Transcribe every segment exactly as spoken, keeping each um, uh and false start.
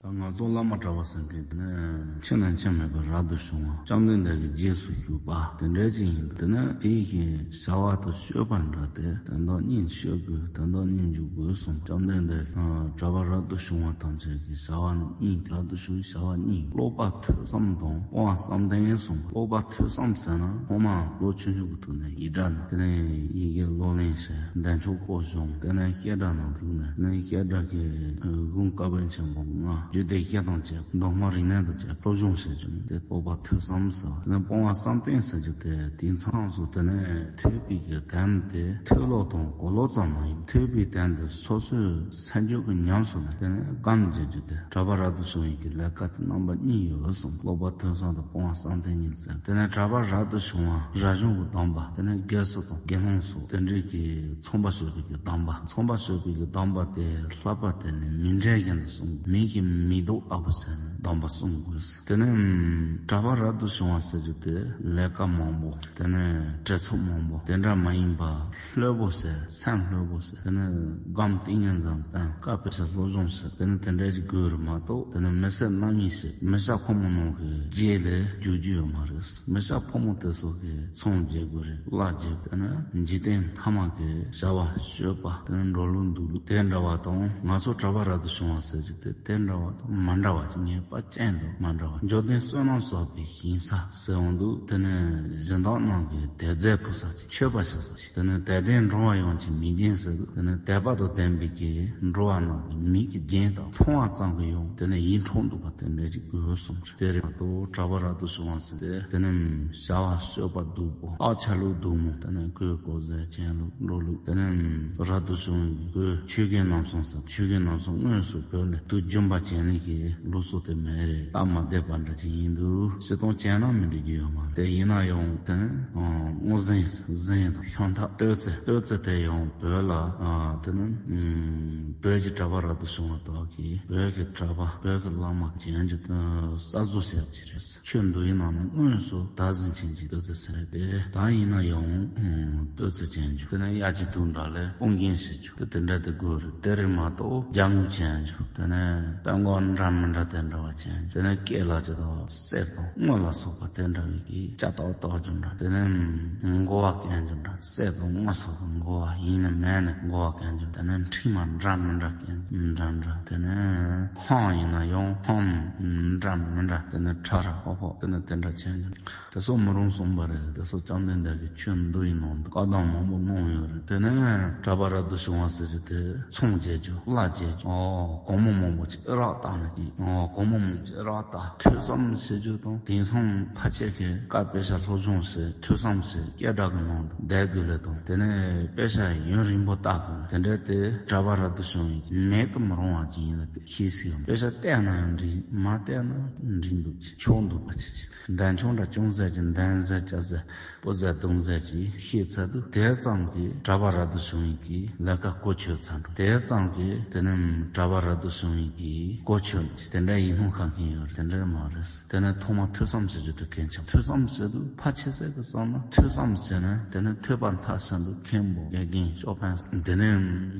ང་ཚོ་བླ་མ་གྲྭ་པ་ཟེར་མཁན་དེ་ནི་འཆི་ནས་འཆི་མེད་པར་རབ་ཏུ་བྱུང་བ། བཅོམ་ལྡན་འདས་ཀྱི་རྗེས་སུ་ཞུགས་པ་དེ་འདྲ་ཅིག་ཡིན། དེ་ནི་དེའི་གི་བྱ་བ་དང་སྤྱོད་པ་འདྲ་སྟེ། དོན་དག་གཉིས་སྤྱོད་དགོས། དོན་དག་གཉིས་འཇུག་དགོས་གསུངས། བཅོམ་ལྡན་འདས་ཀྱིས་གྲྭ་པ་རབ་ཏུ་བྱུང་བ་ཐམས་ཅད་ཀྱི་བྱ་བ་ནི་གཉིས། རབ་ཏུ་བྱུང་བའི་བྱ་བ་གཉིས། སློབ་པ་ཐོས་བསམ་དང་སྤོང་བ་བསམ་གཏན་གསུངས། སློབ་པ་ཐོས་བསམ་ཟེར་ན་ཐོག་མར་ལོ་ཆུང་ཆུང་གི་དུས་ནས་ཡི་དྭགས་ནས། དེ་ནས་ཡི་གེ་སློབ་གླེང་བྱས། འདས་མཆོད་འཁོར་བཞེངས། དེ་ནས་བཤད་གྲྭ་ནང་བླུགས་ནས། དེ་ནས་བཤད་གྲྭ་གི་དགུང་བཀའ་པོད་ཆེན་པོ་ལྔ། རྒྱུད་སྡེ་བཞི་དང་བཅས། མདོ་སྔགས་རིག་གནས་དང་བཅས་སློབ་སྦྱོང་བྱེད་རྒྱུ་ནི་དེ་སློབ་པ་ཐོས་བསམ་ཟེར་བ། དེ་ནས་སྤོང་བ་བསམ་གཏན་ཟེར་རྒྱུ་དེ་དེང་སང་སོ་དེ་ནས་ཐོས་པའི་གི་དོན་དེ་ཐོས་ཀློག་དང་གོ་ཀློག་ཙམ་མ་ཡིན། ཐོས་པའི་དོན་དེ་སོ་སོའི་སེམས་རྒྱུད་ཀྱི་ཉམས་སུ་ལེན། དེ་ནས་གང་བྱེད་རྒྱུ་དེ་གྲྭ་པ་རབ་ཏུ་བྱུང་བའི་གི་ལས་ཀ་དེ་རྣམ་པ་གཉིས་ཡོད་གསུངས། སློབ་པ་ཐོས་བསམ་དང་སྤོང་བ་བསམ་གཏན་གཉིས་ཟེར། དེ་ནས་གྲྭ་པ་རབ་ཏུ་བྱུང་བ་རབ་བྱུང་གི་སྡོམ་པ། དེ་ནས་དགེ་ཚུལ་དང་དགེ་སློང་ཚུལ། དེ་འདྲའི་གི་ཚངས་པར་སྤྱོད་པའི་གི་སྡོམ་པ། ཚངས་པར་སྤྱོད་པའི་གི་སྡོམ་པ་དེ་བསླབ་པ་དེ་ནི་མི་འབྲལ་བཞིན་དུ་བསྲུང་དགོས། མི་གི་མི་སྡུག་ལྟ་བུ་ཟེར་ནས་སྡོམ་པ་བསྲུང་དགོས། དེ་ནས་གྲྭ་པ་རབ་ཏུ་བྱུང་བ་ཟེར་རྒྱུ་དེ་ལས་ཀ་མང་པོ། དེ་ནས་བྲེལ་འཚུབ་མང་པོ། དེ་འདྲ་མ་ཡིན་པ་ལྷོད་པོ་ཟེར། སེམས་ལྷོད་པོ་ཟེར། དེ་ནས་སྒོམ་ཏིང་ངེ་འཛིན་བསྟེན། བཀའ་དཔེ་ཆ་སློབ་སྦྱོང་བྱེད། དེ་ནས་དེ་འདྲ་ཞིག་དགོས་རེད་མ་གཏོགས། དེ་ནས་མི་ཚེ་རྣམ་གཉིས་ཤིག་མི་སྐྱ་ཕོ་མོ་ནང་གི་རྗེས་ལ་འཇུག་རྒྱུ་ཡོད་མ་རེད། མི་སྐྱ་ཕོ་མོ་དེ་ཚོ་གི་ཚོང་རྒྱག་དགོས་རེད། གླ་རྒྱག་དགོས། དེ་ནས་འཇིག་རྟེན་ཐ་མལ་གྱི་བྱ་བ་སྤྱོད་པ། དེ་ནས་འགྲོ་ལུགས་འདུག་ལུགས་དེ་འདྲ་བ་དང་། ང་ཚོ་གྲྭ་པ་རབ་ཏུ་བྱུང་བ་ཟེར་རྒྱུ་དེ་དེ་འདྲ་བ་དང་མ་འདྲ་བ་ཅིག་ངེས་པ་ཅན་དུ་མ་འདྲ་བ། འབྱོར་ལྡན་བསོད་ནམས་གསོག་པའི་ཞིང་ས་ཟེར་འོང་འདུག་དེ་ནས་གཞན་དག་རྣམས་ཀྱི་དད་རྫས་ཕུལ་ས་ཅིག་མཆོད་པ་བྱེད་ས་ཅིག་དེ་ནས་དད་ལྡན་འགྲོ་བ་ཡོངས་ཀྱི་མིག་རྒྱན་ཟེར་འདུག་དེ་ནས་དད་པ་དང་ལྡན་པའི་གི་འགྲོ་བ་རྣམས་ཀྱི་མིག་གི་རྒྱན་དང་མཐོང་བ་ཙམ་གྱིས་ཡང་དེ་ནས་ཡིད་འཕྲོག་འདུག་པ་དེ་འདྲ་ཅིག་དགོས་གསུངས། དེ་རེད་མ་གཏོགས་གྲྭ་པ་རབ་ཏུ་བྱུང་བ་ཟེར་ཏེ། དེ་ནས་བྱ་བ་སྤྱོད་པ་སྡུག་པོ། རྟགས་ཆ་ལུགས་སྡུག་མོ། དེ་ནས་གོས་གོས་ཟས་གྱོན་ལུགས་འགྲོ་ལུགས། དེ་ནས་རབ་ཏུ་བྱུང་བའི་གོས་ཆོས་གོས་རྣམ་གསུམ་ཟེར། ཆོས་གོས་རྣམ་གསུམ་དངོས་སུ་བོད་ལ་དུས་རྒྱུན་པ་གྱོན་ནས་ཀྱི་ལུགས་སྲོལ་དེ་མེད་རེད། སྟབས་མ་བདེ་བ་འདྲ་ཅིག་ཡིན་འདུག་སྤྱིར་བཏང་གྱོན་ན་མི་འགྲིག་རྒྱུ་ཡོད་མ་རེད། དེ་ཡིན་ན་ཡང་དེ་ནས་སྔོ་ཟས་ཟས་དང་ཤམ་ཐབས། སྟོད་རྩེ། སྟོད་རྩེ་དེ་ཡང་བོད་ལ་དེ་ནས་བོད་ཀྱི་གྲྭ་པ་རབ་ཏུ་བྱུང་བ་དག་གིས་བོད་ཀྱི་གྲྭ་པ་བོད་ཀྱི་བླ་མ་གྱོན་རྒྱུ་གསར་བཟོ་བྱས་པ་ཅིག་རེད། ཆོས་འདུལ་བའི་ནང་ན་དངོས་སུ་བདག་འཛིན་བྱེད་ཀྱི་སྟོད་རྩེ་ཟེར་ཏེ། ད་ཡིན་ན་ཡང་སྟོད་རྩེ་གྱོན་རྒྱུ། དེ་ནས་གཡའ་གྱི་དུག་འདྲ་ལས་དཔུང་རྒྱན་བྱེད་རྒྱུ། དེ་དེ་འདྲ་དེ་དགོས་རེད། དེ་རེད་མ་གཏོགས་རྒྱ་དངུལ་གྱོན་རྒྱུ། དེ་ནས་སྟོད་འགོ་འདྲ་མི་འདྲ་དེ་འདྲ་བ་གྱོན་རྒྱུ། དེ་ནས་སྐེ་ལ་ཅི་དང་གསེར་དང་དངུལ་ལ་སོགས་པ་དེ་འདྲ་བའི་གི་སྐྱ་ཏོག་ཏོག་རྒྱུ་འདྲ། དེ་ནས་མགོ་བ་གྱོན་རྒྱུ་འདྲ། གསེར་དང་དངུལ་སོགས་པའི་མགོ་བ། ཡིན་ནི་མིན་ནི་མགོ་བ་གྱོན་རྒྱུ། དེ་ནས་མཁྲིག་མ་འདྲ་མི་འདྲ་གྱོན་འདྲ་འདྲ། དེ་ནས་འཕང་ཡིན་ན་ཡང་འཕང་འདྲ་མི་འདྲ། དེ་ནས་ཁྲ་ར་ཧོ་ཧོ། དེ་ནས་དེ་འདྲ་གྱོན་རྒྱུ། དེ་ཚོ་མི་རུང་གསུངས་པ་རེད། དེ་ཚོ་བཅོམ་ལྡན་འདས་ཀྱིས་ཆོས་འདུལ་བའི་ནང་དུ་བཀའ་གདམས་མང་པོ་གནང་ཡོད་རེད། དེ་ནས་གྲྭ་པ་རབ་ཏུ་བྱུང་བ་ཟེར་རྒྱུ་དེ་ཚོང་རྒྱག་རྒྱུ། གླ་རྒྱག་རྒྱུ། ཨོ་སྒོར་མོ་མང་པོ་ཅིག་རག་བཏང་ནས་ཀྱི། ཨོ་སྒོར་མོ་མང་པོ་ཅིག་རག་བཏང་། ཐོས་བསམ་བྱེད་རྒྱུ་དང་དེང་སང་ཕལ་ཆེར་གྱི་བཀའ་དཔེ་ཆ་སློབ་སྦྱོང་བྱེད། ཐོས་བསམ་བྱེད། སྐད་གྲགས་ཀྱི་ནང་དུ་བསྡད་དགོས་ལས་དང་། དེ་ནས་དཔེ་ཆ་ཡུན་རིང་པོ་ལྟ་དགོས། དེ་འདྲ་དེ་གྲྭ་པ་རབ་ཏུ་བྱུང་བའི་མེད་དུ་མི་རུང་བ་ཅིག་ཡིན་ལ་ཤེས་སྲིད་ཡོང་། དཔེ་ཆ་བལྟས་ན་ཡང་འགྲིག་མ་བལྟས་ན་འགྲིག་འདུག་ཅིག་ཆོག་འདུག་པ་ཅིག་ཅིག་འདན་ཆུང་འདྲ་ཅུང་ཟད་ཀྱི་འདན་ཟད་སྐྱ་ཟད་པོ་ཟད་དུང་ཟད་ཀྱི་ཤེས་ཚད་དུ། དེ་ཙམ་གྱིས་གྲྭ་པ་རབ་ཏུ་བྱུང་བའི་གི་ལས་ཀ་གོ་ཆོད་ཚར་འགྲོ། དེ་ཙམ་གྱིས་དེ་ནས་གྲྭ་པ་རབ་ཏུ་བྱུང་བའི་གི་གོ་ཆོད་ཀྱི་དེ་འདྲ་ཡིན་སྣང་ཁ་མཁན་ཡོད་རེད། དེ་འདྲ་མ་རེད། དེ་ནས་ཐོག་མ་ཐོས་བསམ་བྱེད་རྒྱུ་དེ་གལ་ཆེན། ཐོས་བསམ་བྱེད་དུས་ཕལ་ཆེ་ཚད་ཀྱི་བསམ་ན་ཐོས་བསམ་བྱས་ན་དེ་ནས་ཐོས་པ་མཐའ་གསུམ་དུ་མཁན་པོ་དགེ་རྒན་ཅོ་ཕན་དེ་ནས་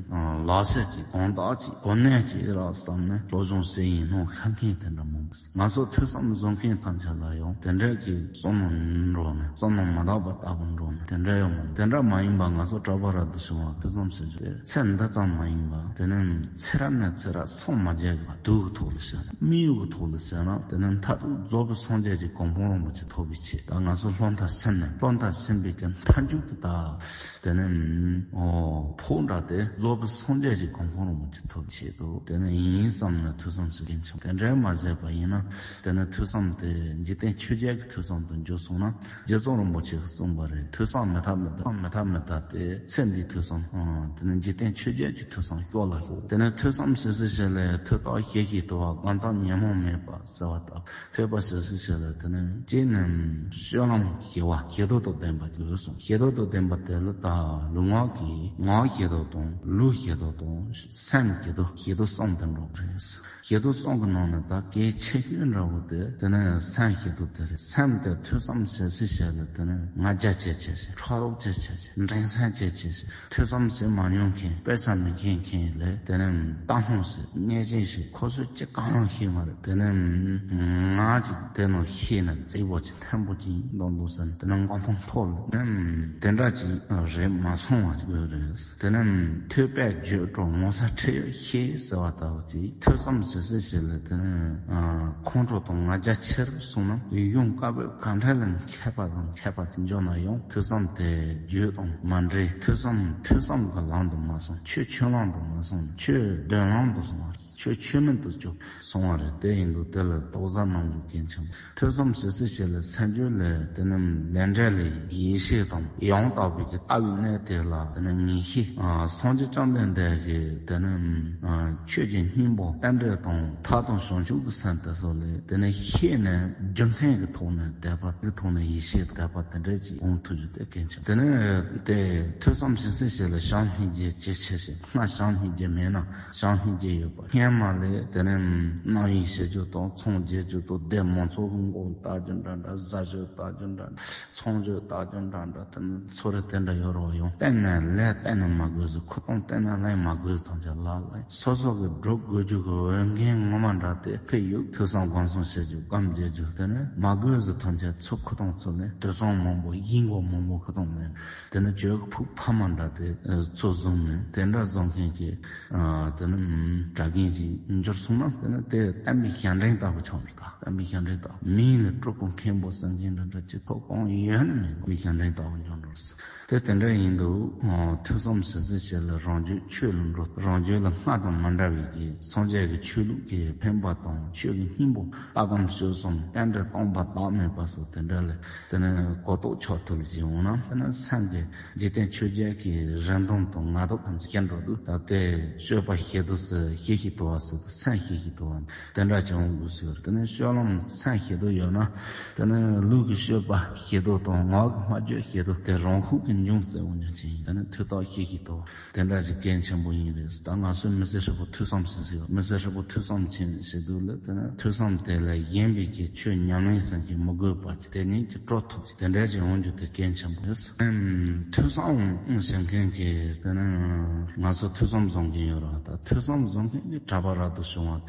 ལག་ཤེས་ཀྱི་གང་དག་ཅིག་གོ་གནས་ཅིག་རག་བསམ་ནས་སློབ་སྦྱོང་བྱེད་ཡིན་སྣང་ཁ་མཁན་དེ་འདྲ་མང་པོ། ང་ཚོ་ཐོས་བསམ་བཟོ་མཁན་ཐམས་ཅད་ལ་ཡང་དེ་འདྲ་གི་བསམ་བློ་འགྲོ་ནས་བསམ་བློ་མ་དག་པ་ལྟ་བུ་འགྲོ་ནས་དེ་འདྲ་ཡང་མང་། དེ་འདྲ་མ་ཡིན་པ་ང་ཚོ་གྲྭ་པ་རབ་ཏུ་བྱུང་བ་ཐོས་བསམ་བྱེད་རྒྱུ་དེ་ཚེ་འདི་ཙམ་མ་ཡིན་པ་དེ་ནས་ཚེ་རབས་ནས་ཚེ་རབས་སངས་མ་རྒྱས་པ་དུག་གི་ཐོག་ལ་བྱས་ན། མི་ཡུལ་གྱི་ཐོག་ལ་བྱས་ན་དེ་ནས་མཐར་ཐུག་རྫོགས་པའི་སངས་རྒྱས་ཀྱི་གོ་འཕང་རིན་པོ་ཆེ་ཐོབ་པའི་ཆེད། ད་ང་ཚོ་བློ་མཐའ་ཟིན་ནས་བློ་མཐའ་ཟིན་པའི་གི་མཐའ་མཇུག་གི་ད་དེ་ནས་ཨོ་ཕོག་འདྲ་དེ་རྫོགས་པའི་སངས་རྒྱས་ཀྱི་གོ་འཕང་རིན་པོ་ཆེ་ཐོབ་ཆེད་དུ་དེ་ནས་ཡིན་བསམ་ནས་ཐོས་བསམ་བྱེད་མཁན་ཆེན་པོ་དེ་འདྲ་མ་བྱས་པ་ཡིན་ན། དེ་ནས་ཐོས་བསམ་དེ་འཇིག་རྟེན་ཆོས་བརྒྱད་ཀྱི་ཐོས་བསམ་དུ་འགྱུར་སོང་ན། རྗེ་བཙུན་རིན་པོ་ཆེས་གསུངས་པ་རེད། ཐོས་བསམ་མི་ཐ་མི་ཐ་མི་ཐ་མི་ཐ་སྟེ་ཚེ་འདིའི་ཐོས་བསམ། དེ་ནས་འཇིག་རྟེན་ཆོས་བརྒྱད་ཀྱི་ཐོས་བསམ་ཤོར་ལ་ཤོར། དེ་ནས་ཐོས་བསམ་བྱེད་ཟེར་བྱས་ལས་ཐོས་རྟགས་ཞལ་བཞི་དུལ་བ་གང་དག་ཉོན་མོངས་མེད་པ་ཟེར་བ་ལྟ། ཐོས་པ་ཟེར་ཟེར་བྱས་ལ་དེ་ནས་སྤྱིར་ནི་སྤྱོད་ལམ་ཞི་བ་ཞི་དུལ་དང་ལྡན་པ་དགོས་གསུངས། ཞི་དུལ་དང་ལྡན་པ་དེ་ལ་ད་ལུས་ངག་གི་ངག་ཞི་དུལ་དང་ལུས་ཞི་དུལ་དང་སེམས་ཞི་དུལ། ཞི་དུལ་གསུམ་དེ་འགྲོ་གི་རེད། ཞེ་དྲག་གསུང་གི་ནང་ནས་ད་གལ་ཆེ་ཤོས་འདྲ་བོ་དེ་དེ་ནས་སེམས་ཞེ་དྲག་དེ་རེད། སེམས་དེ་ཐོས་བསམ་ཟེར་ཟེར་བྱས་ལ་དེ་ནས་ང་རྒྱལ་ཆེ་ཆེ་ཞིག་ཕྲག་དོག་ཆེ་ཆེ་ཞིག་འགྲན་སེམས་ཆེ་ཆེ་ཞིག་ཐོས་བསམ་ཟེར་མ་མྱོང་མཁན། དཔེ་ཆ་མི་མཁྱེན་མཁན་ལ་དེ་ནས་ལྟ་སྣང་ཟེར་གནས་ཆེན་ཞིག་ཁོ་ཚོས་ཅི་གང་ཡང་ཤེས་མ་རེད། དེ་ནས་ང་ཅིག་དེ་ནང་ཤེས་ན་རྩེ་བོ་ཅིག་ཐན་པོ་ཅིག་འདོན་འདུག་ཟེར་ནས་དེ་ནས་མགོ་འཕང་མཐོ་ལ་ནས་དེ་འདྲ་ཅིག་རེད་མ་སོང་བ་ཅིག་ཡོད་རེད། དེ་ནས་ཐོས་པས་བརྗོད་འགྲོ་ངོ་ཚ་ཁྲེལ་ཡོད་ཤེས་ཟེར་བ་ལྟ་བུ་ཅིག་ཐོས་བསམ་ཟེར་ཟེར་བྱས་ལ་དེ་ནས་ཁོང་ཁྲོ་དང་ང་རྒྱལ་ཆེ་རུ་སོང་ན་ཡུན་དཀའ་བོས་ག་འདྲ་ལ་མཁས་པ་དང་མཁས་པ་ཅིག་འབྱོར་ན་ཡང་ཐོས་བསམ་དེ་རྒྱུད་དང་མ་འདྲེས། ཐོས་བསམ་ཐོས་བསམ་གྱི་ལམ་དུ་མ་སོང་། ཆོས་ཆོས་ལམ་དུ་མ་སོང་། ཆོས་དོན་ལམ་དུ་སོང་བ། ཆོས་ཆོས་མིན་དུ་སོང་བ་རེད། དེ་ཡིན་དུས་དེ་ལ་དོགས་ཟ་གནང་རྒྱུ་གལ་ཆེན་པོ། ཐོས་བསམ་ཟེར་ཟེར་བྱས་ལ་སེམས་རྒྱུད་ལ་དེ་ནས་ལས་འབྲས་ལ་ཡིད་ཆེས་དང་ཡང་དག་པའི་གི་ལྟ་བའི་གནས་དེ་ལ་དེ་ནས་ངེས་ཤེས། སངས་རྒྱས་བཅོམ་ལྡན་འདས་ཀྱི་དེ་ནས་ཆོས་ཀྱི་སྙིང་པོ་རྟེན་འབྲེལ་དང་ཐབས་དང་བྱང་ཆུབ་ཀྱི་སེམས་དེ་ཚོ་ལ་དེ་ནས་ཤེས་ནས་རྒྱུ་མཚན་གྱི་ཐོག་ནས་དད་པ་གི་ཐོག་ནས་ཡིད་ཆེས་དད་པ་དེ་འདྲ་ཅིག་འོང་ཐུབ་རྒྱུ་དེ་གལ་ཆེན། དེ་ནས་དེ་ཐོས་བསམ་ཟེར་ཟེར་བྱས་ལ་བྱམས་སྙིང་རྗེ་ཇེ་ཆེ་ཞིག་སྔར་བྱམས་སྙིང་རྗེ་མེད་ན། བྱམས་སྙིང་རྗེ་ཡོད་པ། སྔོན་མ་ལས་དེ་ནས་རྣམ་གཡེང་བྱེད་རྒྱུ་དང་། ཚོང་རྒྱག་རྒྱུ་དང་། སྡེ་མང་ཚོགས་ཀྱི་མགོ་ལྟ་རྒྱུ་འདྲ་འདྲ། བཟའ་རྒྱུ་ལྟ་རྒྱུ་འདྲ་འདྲ། ཚོང་རྒྱུ་ལྟ་རྒྱུ་འདྲ་འདྲ། དེ་ནས་ཚོ་རེ་དེ་འདྲ་ཡོད་རོགས་ཡོང་། བསྟན་ནས་ལས་བསྟན་ནས་མ་དགོས་ཟེར། ཁུ་སྟོང་བསྟན་ནས་ལས་མ་དགོས་ཟེར་ཐམས་ཅད་ལ་ལས་སོ་སོ་གི་སྒྲུབ་དགོས་རྒྱུ་གི་འོས་འགན་ངོ་མ་འདྲ་དེ་ཕུད་ཡོད། ཐོས་བསམ་སྒོམ་གསུམ་བྱེད་རྒྱུ། སྒོམ་རྒྱག་རྒྱུ། དེ་ནས་མ་དགོས་ཟེར་ཐམས་ཅད་ཚུར་ཁུ་སྟོང་ཚུར་ལེན། དེ་ཚོ་མང་པོ་ཡིན་གོ་མང་པོ་ཁུ་སྟོང་མེད། དེ་ནས་གྱོད་ཕུག་ཕ་མ་འདྲ་དེ་ཚོ་བཟུང་ནས་དེ་འདྲ་བཟུང་མཁན་གྱི་དེ་ནི་གྲྭ་རྒན་ཅིག་འགྱུར་སོང་ན། དེ་ནི་དེ་བསྟན་པའི་ཞབས་འདྲེན་ལྟ་བུ་ཆགས་འགྲོ། ད་བསྟན་པའི་ཞབས་འདྲེན་ལྟ་བུ། མིང་ལ་སྤྲུལ་སྐུ་མཁན་པོ་ཟེར་མཁན་འདྲ་འདྲ་ཅིག་ཐོག་གང་ཡོད་ནི་མེད། བསྟན་པའི་ཞབས་འདྲེན་ལྟ་བུ་འགྱུར་འགྲོ་ཟེར། དེ་དེ་འདྲ་ཡིན་དུས་ཐོས་བསམ་ཟེར་ཟེར་བྱས་ལ་རང་རྒྱུད་ཆོས་ལ་འགྲོ། རང་རྒྱུད་ལ་སྔར་དང་མ་འདྲ་བའི་གི་སངས་རྒྱས་ཀྱི་ཆོས་ལུགས་ཀྱི་འཕེན་པ་དང་། ཆོས་ཀྱི་སྙིང་པོ་ལྟ་སྒོམ་སྤྱོད་གསུམ་རྟེན་འབྲེལ་སྟོང་པ་བདག་མེད་པ་སོགས་དེ་འདྲ་ལ་དེ་ནི་གོ་རྟོགས་ཆགས་ཐུབ་ལ་ཅིག་འོང་ན། དེ་ནི་སེམས་ཀྱི་འཇིག་རྟེན་ཆོས་བརྒྱད་ཀྱི་རིན་ཐང་དང་ངལ་དུབ་ཐམས་ཅད་སྐྱེ་འགྲོ་འདུག་ད་དེ་སྤྱོད་པ་ཞེ་དྲག་ཟེར་ཤེས་ཤེས་ཐུབ་པ་ཟེར་དང་། སེམས་ཤེས་ཤེས་ཐུབ་པ་དེ་འདྲ་ཅིག་འོང་དགོས་ཟེར། དེ་ནི་སྤྱོད་ལམ་སེམས་ཤེས་ཐུབ་ཡོད་ན། དེ་ནི་ལུས་ཀྱི་སྤྱོད་པ་ཤེས་ཐུབ་དང་ངག་གི་སྨྲ་བརྗོད་ཤེས་ཐུབ། དེ་རང་ཤུགས་ཀྱིས་འབྱུང་རྩལ་འོང་རྒྱུ་ཅིག་ཡིན། དེ་ནི་ཐོས་རྟོགས་ཤེས་ཤེས་ཐུབ་པ་དེ་འདྲ་ཅིག་གལ་ཆེན་པོ་ཡིན་རེད། ད་ང་ཚོས་མི་ཚེ་ཧྲིལ་པོ་ཐོས་བསམ་ཟེར་ཟེར་བ། མི་ཚེ་ཧྲིལ་པོ་ཐོས་བསམ་བྱེད་བྱེད་དུས་ལ། དེ་ནི་ཐོས་བསམ་དེ་ལ་གཞན་པའི་གི་ཆོས་ཉམས་ལེན་ཟེར་མཁན་མི་དགོས་པ་ཅིག་དེ་ཉིད་ཀྱིས་གྲོལ་ཐུབ་ཅིག་དེ་འདྲ་ཅིག་འོང་རྒྱུ་དེ་གལ་ཆེན་པོ་རེད། ཨམ། ཐོས་བསམ་བྱེད་མཁན་གྱི་དེ་ནི་ང་ཚོ་ཐོས་བསམ་བཟང་མཁན་ཡོད་རེད། ད་ཐོས་བསམ་བཟང་མཁན་གྱི་གྲྭ་པ་རབ་ཏུ་བྱུང་བ་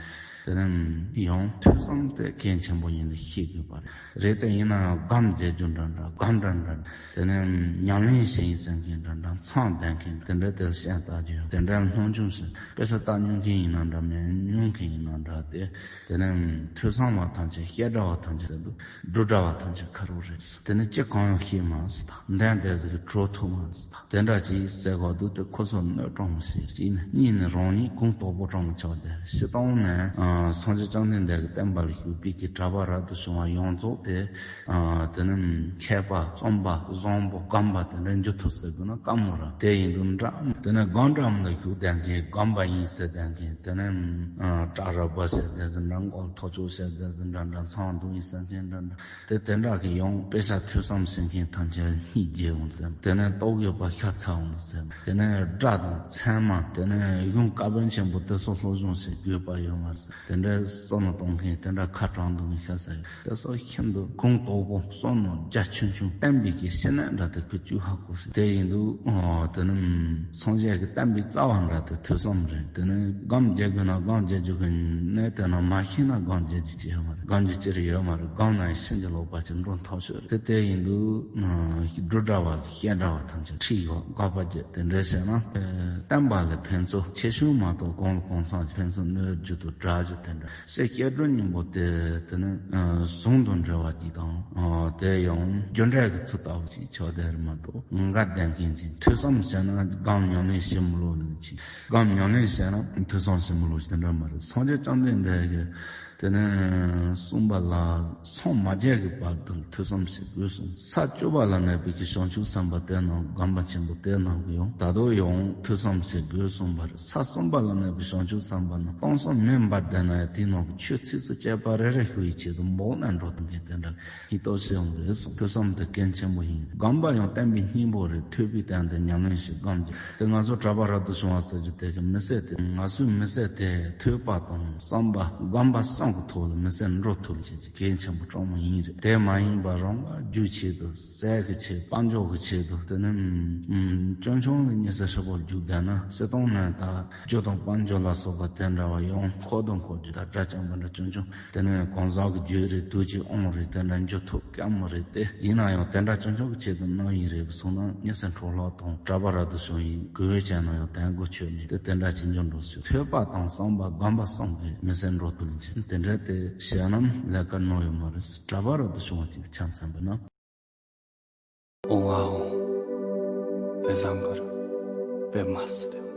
དེ་ནི་ཡང་ཐོས་བསམ་དེ་གལ་ཆེན་པོ་ཡིན་ལ་ཤེས་དགོས་པ་རེད། རེད་དེ་ཡིན་ན་སྒོམ་རྒྱག་རྒྱུ་འདྲ་འདྲ། སྒོམ་འདྲ་འདྲ། དེ་ནས་ཉམས་ལེན་བྱེད་ཡིན་ཟེར་མཁན་འདྲ་འདྲ། མཚམས་བསྡད་མཁན་དེ་འདྲ་དེར་ཤ་སྟག་རྒྱུ་ཡོད། དེ་འདྲ་སྣང་ཆུང་ཟེར། དཔེ་ཆ་ལྟ་མྱོང་མཁན་ཡིན་ན་འདྲ། མི་མྱོང་མཁན་ཡིན་ན་འདྲ། དེ་དེ་ནས་ཐོས་བསམ་པ་ཐམས་ཅད་བཤད་གྲྭ་བ་ཐམས་ཅད་དུ་འབྲུ་གྲྭ་བ་ཐམས་ཅད་ཁ་རུ་རེད། དེ་ནས་ཅི་གང་ཡང་ཤེས་མ་ཟེར། ད་འདན་དེ་ཟིག་གི་གྲོལ་ཐུབ་མ་ཟེར། དེ་འདྲ་ཅིག་ཟེར་གོ་དུས་དེ་ཁོ་ཚོ་གནོད་སྤྲང་མོ་ཟེར། གཅིག་ནས། གཉིས་ནས་རང་ཉིད་གོང་དོག་པོ་སྤྲང་མོ་ཆགས་བསྡད། སྤྱིར་བཏང་ནས་སངས་རྒྱས་བཅོམ་ལྡན་འདས་ཀྱི་བསྟན་པ་ལ་ཞུགས་པའི་གི་གྲྭ་པ་རབ་ཏུ་བྱུང་བ་ཡོངས་རྫོགས་དེ། ཨ། དེ་ནས་མཁས་པ། བརྩོན་པ། བཟང་པོ། སྒོམ་པ་དེ་འདྲ་འགྱུར་ཐུབ་ཟེར་དགོས་ན་དཀའ་མོ་རེད། དེ་ཡིན་དུས་འདྲ། དེ་ནས་སྒོམ་འདྲ་མོ་ལ་ཞུགས་བསྡད་མཁན། སྒོམ་པ་ཡིན་ཟེར་བསྡད་མཁན། དེ་ནས་ཨ། གྲྭ་ར་པ་ཟེར་བསྡད་ཟིན་འདྲ། མགོ་ལ་ཐོག་ཆོས་ཟེར་བསྡད་ཟིན་འདྲ་འདྲ། མཚམས་འདུག་ཡིན་ཟེར་མཁན་འདྲ་འདྲ། དེ་དེ་འདྲ་གི་ཡང་དཔེ་ཆ་ཐོས་བསམ་ཟེར་མཁན་ཐམས་ཅད་སྙིང་རྗེ་འོང་ཟེར། དེ་ནས་རྟོག་གེ་པ་ཤ་ཚ་འོང་ཟེར། དེ་ནས་དགྲ་དང་མཚན་མ། དེ་ནས་གཞུང་བཀའ་དཔེ་ཆེན་པོ་དེ་ཚོ་སློབ་སྦྱོང་བྱེད་དགོས་པ་ཡོད་མ་རེད། དེ་འདྲའི་བསམ་བློ་གཏོང་མཁན། དེ་འདྲ་ཁ་གྲག་འདུག་མཁན་ཤ་ཚ་ཡོད། དེ་ཚོ་ཤིན་ཏུ་གོང་དོག་པོ། བསམ་བློ་རྒྱ་ཆུང་ཆུང་། བསྟན་པའི་གི་ཤེས་ནད་འདྲ་དེ་ཁོས་བཅོས་ཧ་གོ་ཟེར། དེ་ཡིན་དུས་ཨོ། དེ་ནི་སངས་རྒྱས་ཀྱི་བསྟན་པའི་རྩ་བ་འདྲ་དེ་ཐོས་བསམ་རེད། དེ་ནི་སྒོམ་རྒྱག་དགོས་ན་སྒོམ་རྒྱག་རྒྱུ་གི་གནས། དེ་ན་མ་ཤེས་ན་སྒོམ་རྒྱག་རྒྱུ་ཅི་ཡོད་མ་རེད། སྒོམ་རྒྱུ་ཅི་རེད་ཡོད་མ་རེད། སྒོམ་ན་ཕྱིན་ཅི་ལོག་པ་ཅིག་འགྲོ་ཐག་ཆོད་རེད། དེ་དེ་ཡིན་དུས་འབྲུ་གྲྭ་བ། བཤད་གྲྭ་བ་ཐམས་ཅད་ཁྲིད་ཡོད། དགག་པ་རྒྱག་དེ་འདྲ་བྱས་ན། བསྟན་པ་ལ་ཕན་ཚུན་ཆེ་ཆུང་མ་གཏོགས། གང་ལ་གང་འཚམ་ཕན་ཚུན་གནོད་རྒྱུ་དང་དགྲ་རྒྱུ་དེ་འདྲ། སྲས་སྐྱེ་འགྲོ་སྙིང་པོ་དེ་དེ་ནི་ཨ་གཟུངས་དང་འབྲེལ་བ་ཅིག་དང་། ཨ་དེ་ཡང་རྒྱུ་འབྲས་ཀྱི་ཚུལ་ལྟ་བུ་ཅིག་ཆགས་བསྡད་རེད་མ་གཏོགས། འགལ་ལྡན་མཁན་ཅིག་ཐོས་བསམ་བྱས་ན་སྒོམ་ཉམས་ལེན་བྱེད་མི་ལོ་ནི་ཅིག་སྒོམ་ཉམས་ལེན་བྱས་ན་ཐོས་བསམ་བྱེད་མི་ལོ་ཅིག་དེ་འདྲ་མ་རེད། སངས་རྒྱས་བཅོམ་ལྡན་འདས་ཀྱིས་དེ་ནི་གསུངས་པ་ལ། སངས་མ་རྒྱས་ཀྱི་བར་དུ་ཐོས་བསམ་བྱེད་དགོས་གསུངས། ས་བཅུ་པ་ལ་གནས་པའི་གི་བྱང་ཆུབ་སེམས་དཔའ་དེ་རྣམས། སྒོམ་པ་ཆེན་པོ་དེ་རྣམས་ཀྱིས་ཡང་ད་དུང་ཡང་ཐོས་བསམ་བྱེད་དགོས་གསུངས་པ་རེད། ས་གསུམ་པ་ལ་གནས་པའི་བྱང་ཆུབ་སེམས་དཔའ་རྣམས་སྟོང་གསུམ་མེ་འབར་བསྡད་ན་ཡང་དེའི་ནང་གི་ཆོས་ཚིགས་སུ་བཅད་པ་རེ་རེ་ཞུ་བའི་ཆེད་དུ་འབོག་ནས་འགྲོ་ཐུབ་མཁན་དེ་འདྲ་ཤེས་རྟོགས་བྱེད་འོང་རེད་གསུངས། ཐོས་བསམ་དེ་གལ་ཆེན་པོ་ཡིན། སྒོམ་པ་ཡང་བསྟན་པའི་སྙིང་པོ་རེད། ཐོས་པའི་སྟེང་དུ་ཉམས་ལེན་བྱེད། སྒོམ་རྒྱུ་དེ་ང་ཚོ་གྲྭ་པ་རབ་ཏུ་བྱུང་བ་ཟེར་རྒྱུ་དེ་གི་མི་ཚེ་དེ། ང་ཚོའི་མི་ཚེ་དེ་ཐོས་པ་དང་ བསམ་པ་སྒོམ་པ་གསུམ་གྱི་ཐོག་ལ་མི་སེམས་འགྲོ་ཐུབ་ཅེས་ཀྱི་གལ་ཆེན་པོ་དྲང་མོ་ཡིན་རེད། དེ་མ་ཡིན་པ་རང་ལ་རྒྱུ་ཆེད་དུ། ཟས་ཀྱི་ཆེད། དཔལ་འབྱོར་གྱི་ཆེད་དུ། དེ་ནི་ཨུམ་ཆུང་ཆུང་ལ་མི་སེམས་ཧྲིལ་པོར་རྒྱུག་བསྡད་ན། སྲིད་དོན་ནང་ད་རྒྱུ་དང་དཔལ་འབྱོར་ལ་སོགས་པ་དེ་འདྲ་བ་ཡང་འཁོར་དང་འཁོར་རྒྱུ་དང་དགྲ་བཅོམ་པ་འདྲ་ཆུང་ཆུང་། དེ་ནི་གང་ཟག་གི་རྒྱུ་རེད། དུས་ཀྱི་དབང་རེད། དེ་འདྲ་འཇུ་ཐུབ་ཀྱང་མ་རེད་དེ། ཡིན་ན་ཡང་དེ་འདྲ་ཆུང་ཆུང་གི་ཆེད་དུ་གནང་ཡིན་རེད་པ་སོང་ན། མི་སེམས་འཕྲོ་བརླག་དང་གྲྭ་པ་རབ་ཏུ་བྱུང་ཡིན་གུས་བྱས་ན་ཡང་དན་གོ་ཆོད་མེད་དེ། དེ་འདྲ་ཅིག་འགྱུར་འགྲོ་སྲིད། ཐོས་པ་དང་བསམ་པ་སྒོམ་པ་གསུམ་གྱིས་མི་སེམས་འགྲོ་ཐུབ་ལེན་ཅིང་། དེ་འདྲ་དེ་ཞེད་སྣང་ལས་ཀ་གནང་ཡོད་མ་རེད། གྲྭ་པ་རབ་ཏུ་བྱུང་བ་ཅིག་ཆ་མཚོན་པ་ན། ཨོ་ཨོ། བེ་བཟང་གར། བེ་མ་སི།